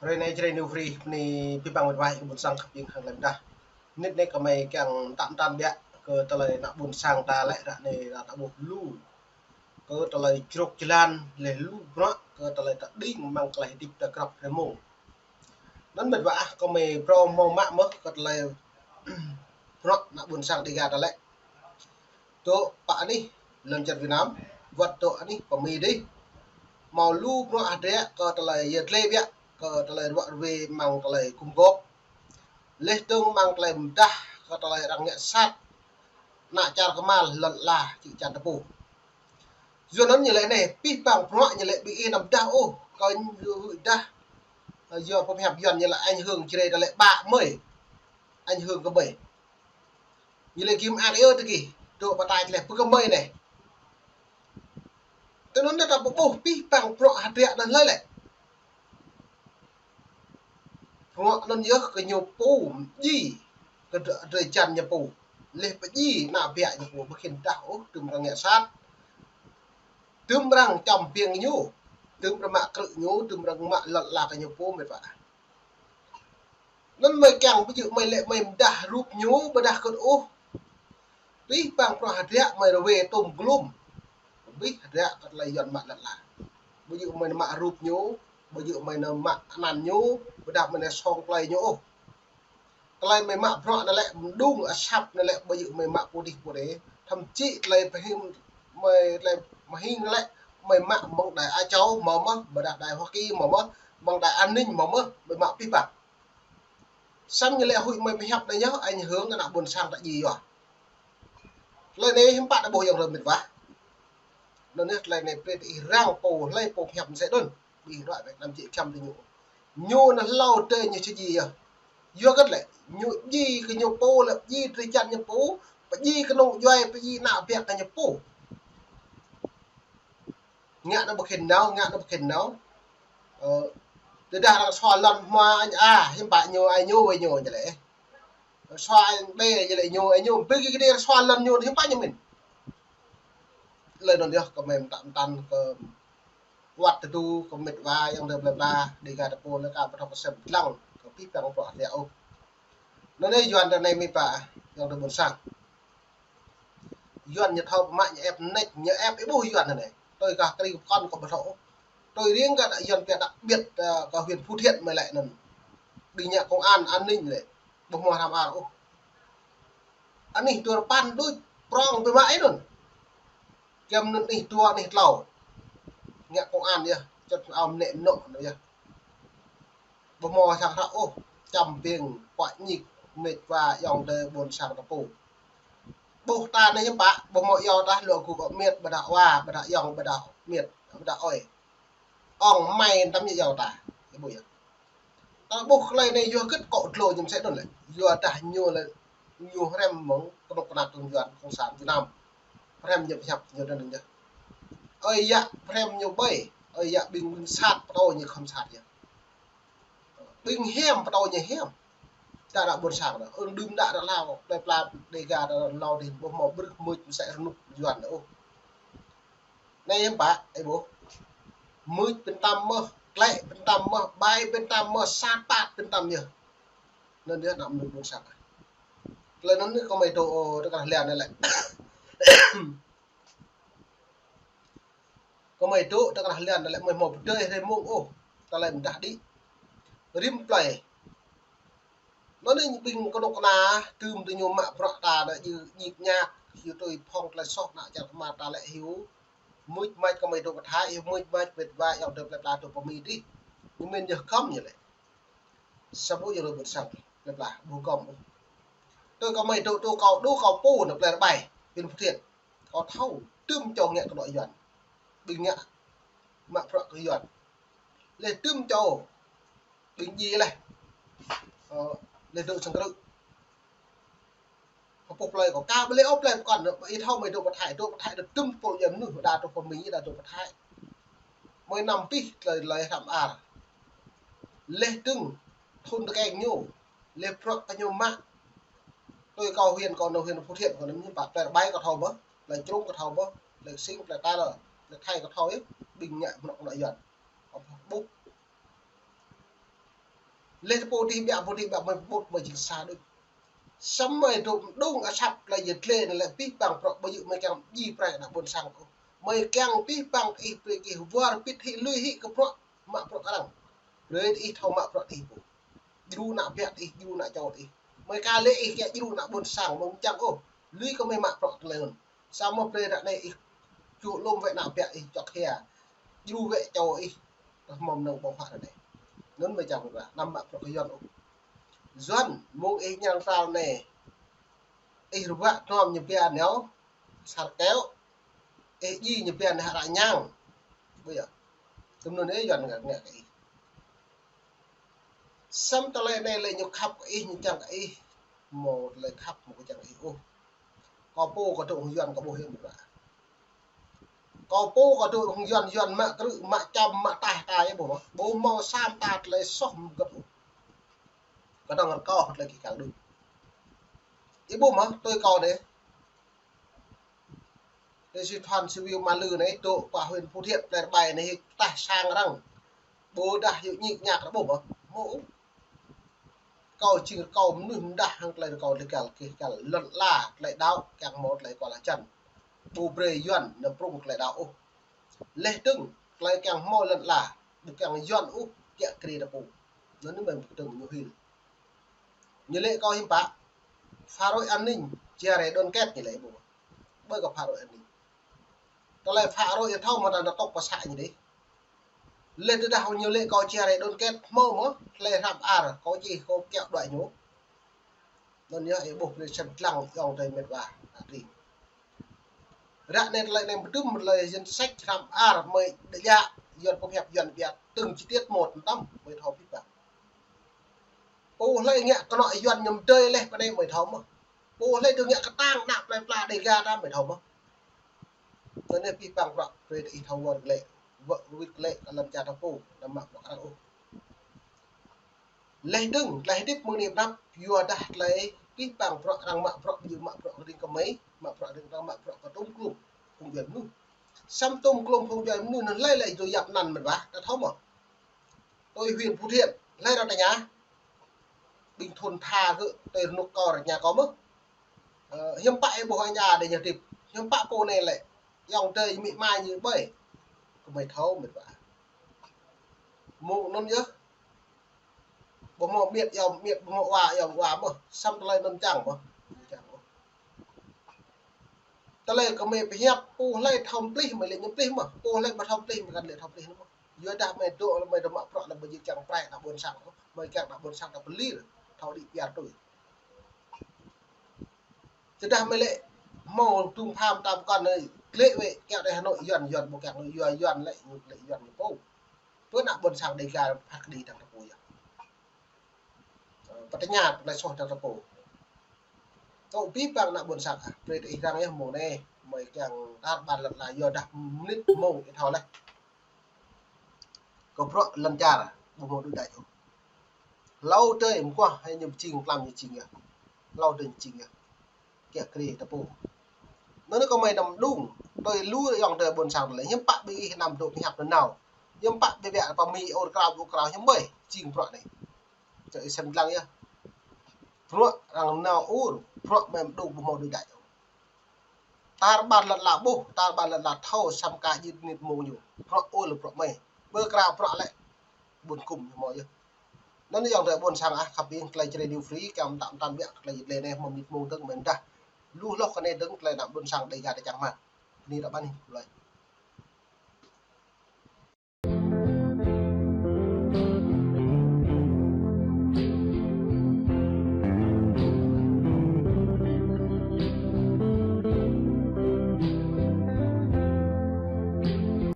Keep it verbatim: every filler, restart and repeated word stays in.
Hrơi anai Jrai New Free, bơni abih bang mĕt wa ƀôn sang khăp ƀing hăng lăm dah. Mơnit anai gơmơi kiăng tăm tăn biă kơ tơlơi ană ƀôn sang ta lĕ ră anai ta ƀuh lu kơ tơlơi jrŏk jơlan, lĕ lu bruă kơ tơlơi ta đing amăng tơlơi hơdip ta grăp hrơi mông. Anŭn mĕt wa ah, gơmơi phrâo hmâo mă mơ̆ kơ tơlơi bruă ană ƀôn sang Dega ta lĕ. Tŏ pă anih lŏn čar Việt Nam, wơ̆t tŏ anih pơ Mi dih. Hmâo lu bruă hơdră kơ tơlơi yơr glai biă, kơ tơlơi ruă ruê amăng tơlơi gum gôp. Leh dơ̆ng amăng tơlơi mơdah kơ tơlơi arăng ngă sat ană čar kơmăl lŏn ala čư̆ čan ta pô. Yua anŭn ñu lĕ anai, abih bang bruă ñu lĕ ƀing ih anăm mơdah ôh, kơ ñu huĭ dah, yua pơhiăp Yuan ñu lĕ ảnh hưởng Jrai ta lĕ ƀă mơi, ảnh hưởng kơ mơi. Ñu lĕ gim ăt yơh tơ gih, dŏ pơtai lĕ pơkơmơi anai. Tơ anŭn ta ƀuh abih bang bruă hơdră anŭn lơi lĕ. Bruă anŭn yơh kơ ñu pô, mơdjai kơ drơi, drơi jan ñu pô. Leh pơdjai ană biă ñu pô, ƀu khĭn dah ôh, tơm arăng ngă sat. Tơm arăng čăm biêng ñu, tơm arăng mă krư̆ ñu, tơm arăng mă lŏn ala kơ ñu pô mĕt wa. Anŭn mơi kiăng ƀu djơ̆ mơi lĕ mơi mơdah rup ñu, ƀôdah kơt ôh. Abih bang bruă hơdră mơi rơwe tŏm glŏm. Abih hơdră kơ tơlơi Yuan mă lŏn ala. Ƀu djơ̆ mơi nao mă rup ñu, ƀu djơ̆ mơi nao mă anăn ñu, ƀôdah mơi nao song tơlơi ñu ôh. Tơlơi mơi mă bruă anai lĕ mơđung asăp anai lĕ ƀu djơ̆ mơi mă pô dih pô rê. Thậm chí tơlơi pơhing mơi, tơlơi pơhing anai lĕ mơi mă mơ̆ng đài Á Châu hmâo mơ̆, ƀôdah đài Hoa Kỳ hmâo mơ̆, mơ̆ng đài An Ninh hmâo mơ̆, mơi mă abih bang. Samơ̆ ñu lĕ huĭ mơi pơhiăp anai yơh, ảnh hưởng kơ ană ƀôn sang ta djai yơh. Tơlơi anai hiư̆m pă ta ƀuh ayŏng adơi mĕt wa. Anŭn yơh tơlơi anai brơi ih răng pô, hlơi pô pơhiăp mơsĕ anŭn. Ƀing đuaĭ wơ̆t anăm čih čăm tơ ñu. Ñu anŭn hlâo tơ ñu či djai yơh. Yua kơ lĕ, ñu djai kơ ñu pô lĕ, djai drơi jan ñu pô, pơdjai kơnung djuai, pơdjai ană biă kơ ñu pô. Ngă anŭn ƀu khĭn nao, ngă anŭn ƀu khĭn nao. Ơ, tơdah arăng sua lŏn hmua, a, hiư̆m pă ñu, ai ñu, wai ñu ñu lĕ. Sua ai đe ñu lĕ ñu, ai ñu, ƀing gih kơđi sua lŏn ñu, hiư̆m pă ñu mĭn. Tơlơi anŭn yơh, gơmơi mơtă mơtăn kơ wơ̆t tơdu kơ mĕt wa ayŏng adơi plơi pla Dega ta pô lĕ ka pơtô pơsem lăng kơ abih bang bruă hơdră ôh. Anŭn yơh Yuan ta anai mĕt wa ayŏng adơi ƀôn sang. Yuan ñu thâo pơmă ñu ĕp mơneč, ñu ĕp ih ƀuh Yuan anai. Tui kơ kri kơ pơkŏn kơ ƀu thâo ôh. Tui riêng kơ đa Yuan pia đặc biệt, ơ, kơ huyện Phú Thiện mơi lĕ anŭn. Ƀing ngă công an an ninh lĕ. Ƀu hmâo hrăm ar ôh. Anih dua rơpăn đôč prong biă mă ih anŭn. Kiăng anŭn anih dua anih tlâo. Ngă công an yơh, čŏt ao mơnĕ mơnŏ anŭn yơh. Ƀu hmâo sang hră ôh, čăm biêng, puă ñik, mĕt wa ayŏng adơi ƀôn sang ta pô. Ƀuh ta anai hiư̆m pă, ƀu hmâo iâu ta, lu gŭ kơ mĕt, ƀôdah wa, ƀôdah ayŏng, ƀôdah mĕt, ƀôdah ơi. Ŏng mai tăm ñu iâu ta, ih ƀuh yơh. Ta ƀuh tơlơi anai yua hơget kơ dlô ñu mơsĕ anŭn lĕ. Yua dah ñu lĕ, ñu hrăm mơ̆ng kơnuk kơna tơ̆ng Yuan, cộng sản Việt Nam. Hrăm ñu pơhiăp ñu anŭn yơh. Ơi yă hrăm ñu ƀơi, ơi yă ƀing, ƀing sat pơtô ñu khŏm sat yơh. Ƀing hiam pơtô ñu hiam. Ta ană ƀôn sang anŭn. Ơ, đưm đă ta hlâo, plơi pla Dega ta hlâo dih ƀu hmâo brưh mưč mơsĕ rơnŭk Yuan ôh. Anai hiư̆m pă, ih ƀuh. Mưč pơtăm mơ̆, klĕ pơtăm mơ̆, ƀai pơtăm mơ̆, sat păt pơtăm yơh. Anŭn yơh ană mơnuih ƀôn sang. Tơlơi anŭn anai gơmơi dŏ, ơ, tơkrah lian anai lĕ. Gơmơi dŏ tơkrah lian anai lĕ mơi hmâo pơdơi hrơi mông ôh. Tơlơi mơdah đĭ. Rĭm plơi. Anŭn anai ƀing kơnuk kơna, tơm tơ ñu mă bruă ta anai djơ̆ ñik ñak, hyu tui phŏng tơlơi soh ană čar kơmăl ta lĕ hyu. Mưč mač gơmơi dŏ pơ Thái, hyu mưč mač mĕt wa ayŏng adơi plơi pla dŏ pơ Mi dih. Ñu mĭn yơh gơm ñu lĕ. Sa ƀu yơh rơbŭt sang plơi pla, ƀu gơm ôh. Tui gơmơi dŏ, dŏ kâo, dŏ kâo pô anŭn plơi Rơbai, huyện Phú Thiện. Kâo thâo, tơm čô ngă kơnuk Yuan. Ƀing ngă mă bruă kơ Yuan. Leh tơm čô ƀing djai leh. Ơ, leh dŏ sang krư̆. Kơ pô plơi kâo ka ƀu lĕ ôh plơi pơkŏn, ih thâo mơi dŏ pơ Thái, dŏ pơ Thái dŏ tơm pô djai mơnuih, đa dŏ pơ Mi, đa dŏ pơ Thái. Mơi năm pih tơlơi, tơlơi hrăm ar. Leh dơ̆ng thŭn tơkeng ñu, leh bruă kơ ñu mă. Tui kâo huyện kâo anŭn huyện Phú Thiện kâo anŭn ñu pă plơi Rơbai kâo thâo mơ̆, plơi Črung kâo thâo mơ̆, plơi Ksing, plơi Tăl, plơi Thái kâo thâo yơh, ƀing ngă bruă kơnuk Yuan. Kâo ƀuh. Leh tơpô tih biă, pô tih biă, mơi pơƀut mơi jing sa đôč. Samơ̆ mơi dŏ mơđung asăp tơlơi yơh tlê anai lĕ pih pang prŏ ƀu djơ̆ mơi kiăng ƀing prăk ană ƀôn sang ôh. Mơi kiăng pih pang ih brơi kơ ih wơr bĭt hĭ lui hĭ kơ prŏ mă prŏ arăng. Brơi ih thâo mă prŏ ih pô. Djru ană biă ih, djru ană čô ih. Mơi ka lĕ ih kiăng djru ană ƀôn sang, mơi ƀu kiăng ôh. Lui kơ mơi mă prŏ tơlơi anŭn. Samơ̆ brơi ră anai ih čuh lŏm wơ̆t ană biă ih čŏk hia. Djru wơ̆t čô ih. Tơdah mơ̆ng nơ̆ng ƀơ̆ng huă ră anai. Anŭn mơi čang ră, anăm mă prŏ kơ Yuan ôh. Yuan, mơ̆ng ih ñang tral anai. Ih ruă trom ñu pia nao, sar keo. Ih ji ñu pia nao hră ñang. Ƀu yơh. Tơm anŭn ih Yuan ngă, ngă kơ ih. Samơ̆ tơlơi anai lĕ ñu khăp kơ ih, ñu čang kơ ih. Mơ̆ tơlơi khăp mơ̆ kơ čang kơ ih ôh. Kâo pô kâo dŏ hăng Yuan kâo ƀuh yơh mơ̆ ră. Kâo pô kâo dŏ hăng Yuan, Yuan mă krư̆, mă čăm, mă taih ta yơh ƀuh mơ̆. Ƀu hmâo sa mta tơlơi soh mơ̆ gơ̆t ôh. Kâo dŏng rơkâo tơlơi kih kal đôč. Ih ƀuh mơ̆, tui kâo anai. Tui si Thuan si Wiu Mă Lư anai, dŏ pơ huyện Phú Thiện, plei rơbai anai, hĭ taih sang arăng. Ƀôdah yơh ñik ñak rơbôh mơ̆. Mơ̆. Kâo jing rơkâo mơnuih mơdah hăng tơlơi rơkâo tơlơi kal, kih kal, lŏn ala, tơlơi đaŏ, kiăng hmâo tơlơi kual hơjăn. Ƀu brơi Yuan nao prŭng tơlơi đaŏ ôh. Leh dơ̆ng, tơlơi kiăng hmâo lŏn ala, ƀu kiăng Yuan ôh, kiăng krê ta pô. Anŭn anai mơ̆ng pơkơdơ̆ng ñu hil. Ñu lĕ kâo hiư̆m pă, phá rối an ninh, chia rẽ đoàn kết ñu lĕ ƀu. Ƀơi kơ phá rối an ninh. Tơlơi phá rối yơh thâo mơ̆ ta nao tŏk pơ să ñu dih. Leh tơdah ñu lĕ kâo chia rẽ đoàn kết hmâo mơ̆, tơlơi hrăm ar, kâo čih kâo kiaŏ đuaĭ ñu. Anŭn yơh ih ƀuh brơi sĭt lăng ayŏng adơi met wa, adơi. Ră anai tơlơi anai pơdŭm tơlơi danh sách hrăm ar mơi đa djă, Yuan pơhiăp Yuan biă, từng chi tiết một mơtam, mơi thâo pih pang. Pô hlơi ngă kơnŏ Yuan ñu mơdơi leh pơ anai mơi thâo mơ̆. Pô hlơi dŏ ngă kơtang ană plei pla Dêga ta mơi thâo mơ̆. Tơ anai pih pang prăk brơi ih thâo wơr glaĭ, wơr wĭt glaĭ kơ lŏn čar ta pô, anăm mă prăk arăng ôh. Leh dơ̆ng, tơlơi hơdip mơ̆ng anai pơnăp, yua dah tơlơi pih pang prăk arăng mă prăk, ƀu djơ̆ mă prăk kơ ring kơ mơi, mă prăk ring arăng mă prăk kơ tôm klôm phung djuai mơnuih. Samơ̆ tôm klôm phung djuai mơnuih anŭn hlơi lĕ dŏ yap anăn met wa, ta thâo mơ̆. Tui huyện Phú Thiện, hlơi arăng tơña. Ƀing thun tha gơ̆, tui rơnŭk kâo rơña kâo mơ̆. Ơ, hiư̆m pă ih ƀuh aña đe ñu hơdip. Hiư̆m pă pô anai lĕ. Ayŏng adơi amĭ ama ñu ƀơi. Kơ mơi thâo met wa. Mơ̆ng anŭn yơh. Ƀu hmâo miêt ayŏng miêt, ƀu hmâo wa ayŏng wa mơ̆. Samơ̆ tơlơi anŭn čang mơ̆. Čang mơ̆. Tơlơi kơ mơi pơhiăp, pô hlơi thâo plih, mơi lĕ ñu plih mơ̆. Pô hlơi ƀu thâo plih, mơi kăn lĕ thâo plih mơ̆. Yua dah mơi dŏ, mơi dŏ mă prăk lĕ ƀu djơ̆ kiăng prai ană ƀôn sang ôh. Mơi kiăng ană ƀôn sang ta pơlir, thâo đĭ piar tui. Tơdah mơi lĕ hmâo tŭm pham tam kon anai, glaĭ wơ̆t, kiaŏ đơi Hà Nội Yuan, Yuan ƀu kiăng, Yuan, Yuan lĕ, ñu lĕ Yuan ñu pô. Pơ ană ƀôn sang Dêga phat kơđi tang ta pô yơh. Ơ, pơtơña, pơtơña soh tang ta pô. Tŏ pih pang ană ƀôn sang ah, brơi tơ ih răng yơh mơ̆ng anai, mơi kiăng tar ƀar lŏn ala yua dah mơnit mơ̆ng ih thâo leh. Kơ prăk lŏn čar, ƀu hmâo đuaĭ đač ôh. Hlâo adơi mơguah, hai ñu pơjing, tlam ñu jing yơh. Hlâo adơi ñu jing yơh. Kiăng krê ta pô. Anŭn kơ mơi anăm đung, tui lu ayŏng adơi ƀôn sang tơlơi. Hiư̆m pă ƀing ih anăm dŏ pơhiăp nanao. Hiư̆m pă ƀing ih pơmĭn ur krao, ur krao, hiư̆m ƀơi, jing prăk anai. Čơ ih sĭt lăng yơh. Prăk arăng nao ur, prăk mơi mơđung ƀu hmâo đuaĭ đač ôh. Tar ƀar lŏn ala ƀuh, tar ƀar lŏn ala thâo samơ̆ ka djơ̆ mơnit mơ̆ng ñu. Prăk ur lĕ prăk mơi. Ƀơi krao prăk lĕ. Ƀun kŭm ñu hmâo yơh. Anŭn ayŏng adơi ƀôn sang ah, khăp ƀing tơlơi Jrai New Free, kiăng mơtam mơtam biă tơlơi Jrai anai hmâo mơnit mơ̆ng dơ̆ng mơ̆n dah. Lu hloh kơ anai dơ̆ng tơlơi ană ƀôn sang Dêga ta čang mă. Bơni ră anai, bye.